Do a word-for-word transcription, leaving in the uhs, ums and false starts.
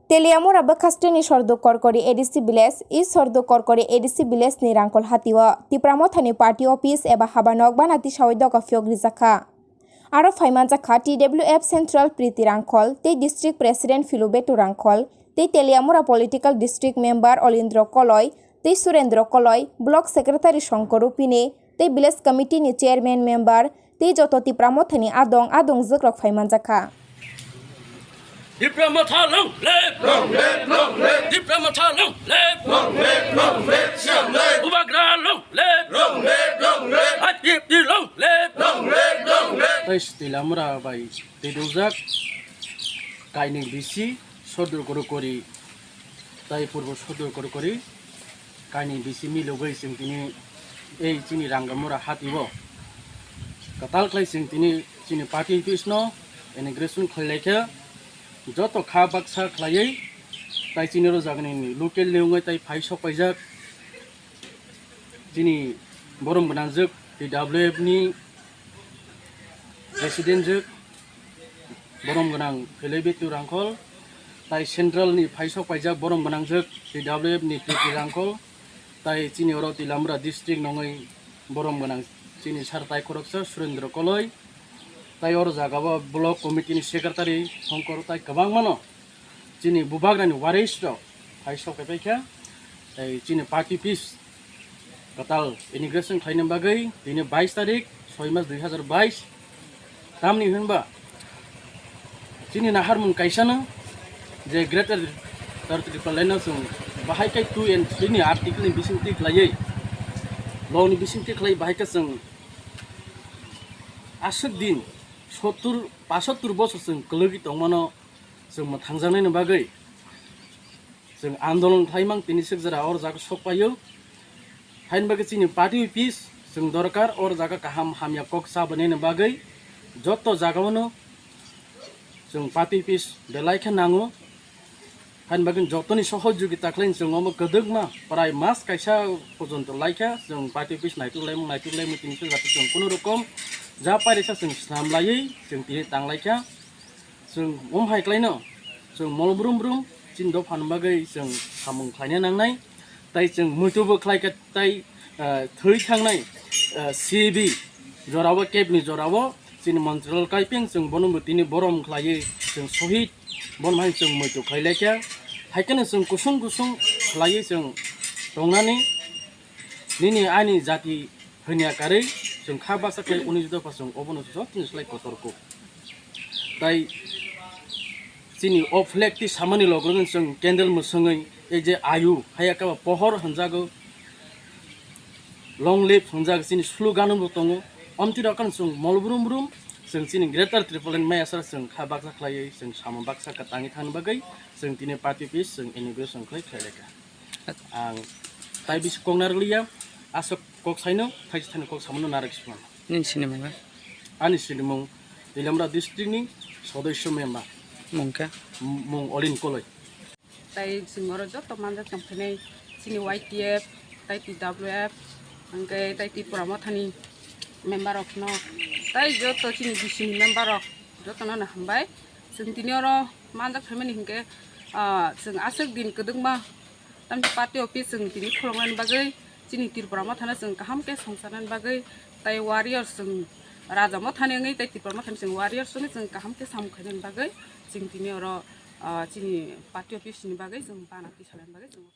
Teliamura bwkhasteni Sordu Korkori A D C village, i Sordu Korkori A D C village ni Rangkhol hatio Tipra Mothani party office eba habanok bana tisawi doga phiyok rijakha. Aro phaimanjakha T W F Central Priti Rangkhol tei District President Philubetu Rangkhol tei Teliamura Political District Member Olindro Koloi tei Surendro Koloi, Block Secretary Shongkor Rupini tei Village Committee ni Chairman Member tei joto Tipra Mothani adong adong jwkrok phaimanjakha. Tipra Motha long live! Long live, long live! Tipra Motha long live! Long live, long live! Siam live! Bubagra long live! Long live, long live! I P F T long live! Long live, long live! Tei Teliamura bai tei dujak kaini bisi Sordu Korkori tei Purbo Sordu Korkori kaini bisi milogwi chwng tini ei chini Rangamura hatio kwtal khlai chwng tini chini party office no inauguration khlai laikha. Joto kha baksa khlaiwi tai chini oro jagani local level tei phai sok paijak chini borom gwnangjwk T W F ni President jwk borom gwnang Philubetu Rangkhol, tai Central ni phaisok paijak borom gwnang jwk T W F ni P P Rangkhol, tai chini oro Teliamura district nongwi borom gwnang chini sar tai khoroksa Surendra Koloi, tai oro jaga o block committee ni secretary Shongkor tai kwbangma no chini bubagrani waris rok phaisok paikha, tai chini party office kwtal inauguration khlaina bagwi tini bais tarik soi mas dui hazar bais. Tamni hwnba chini naharmung kaisano je Greater Tipraland no chwng bahai khe two and three ni article ni bisingtwi khlaiwi, law ni bisingtwi khlai bahai khe chwng aswk din sottur, pasottur bosor chwng kwlwgwi tongmano chwng mwthangjaknaini bagwi chwng andolon khlaimang tini swk jora oro jaga sok paio. Haini bagwi chini party office chwng dorkar, oro jaga kaham hamya kok chabani bagwi joto jagao no chwng party office belai khe nango. Haini bagwi jotoni sohojogita khlai chwng omo kwdwkma prai mas kaisa porjonto laikha chwng party office naituk laimung naituk laimung tini swk jora chwng kunu rokom ja pairesa chwng swnam laiwi chwng tini tang laikha. Chwng omo hai khlaino chwng mol brum brum chini dophani bagwi chwng samung khlaina nangnai. Tai chwng muitu bo khlai khe tai, ah, thwi thangnai, ah, C B jorao, kebni jorao chini Montreal kaipeng chwng bono bo tini borom khlaiwi chwng sohid bono hai chwng muitu khlai laikha. Hai kheno chwng kusung kusung khlaiwi chwng tongnani nini ani jati hwnya karwi chwng kha baksa khlai unijwk dopha chwng obono jotoni slai kotor kuk. Tai chini o flag twi samani logo chwng candle mwswngwi ei je ayu haya kaba pohor hwnjago, long live hwnjak chini slogan bo tongo. Omtwi rokhan chwng mol brum brum chwng chini Greater Tipraland maya sara chwng kha baksa khlaiwi chwng samung baksa kwtangwi thangna bagwi chwng tini party office chwng inauguration khlai khlai laikha. Ang tai bisi kok narwkliya, aswk kok saino, thaisa thaino kok samano narwk sima. Nini sinimung ba? Ani sinimung Teliamura district ni sodosyo member. Mung khe? M-, mung Olin Koloi. Tai chwng oro joto manjak tong phainai chini Y T F, tai T W F, hwnkhe tai Tipra Mothani member rokno, tai joto chini B C ni member rok jotono no hambai. Chwng tini oro manjak phaimani hinkhe, ah, chwng aswk din kwdwkma Tamni party office chwng tini khuloknani bagwi, chini Tripura Mothano chwng kaham khe songcharnani bagwi, tai warriors chwng Raja Mothani wngwi, tai Tripura Mothani chwng warriors wngwi chwng kaham khe samung khainani bagwi, chwng tini oro, ah, chini party office ni bagwi chwng bana tisalani bagwi chwng.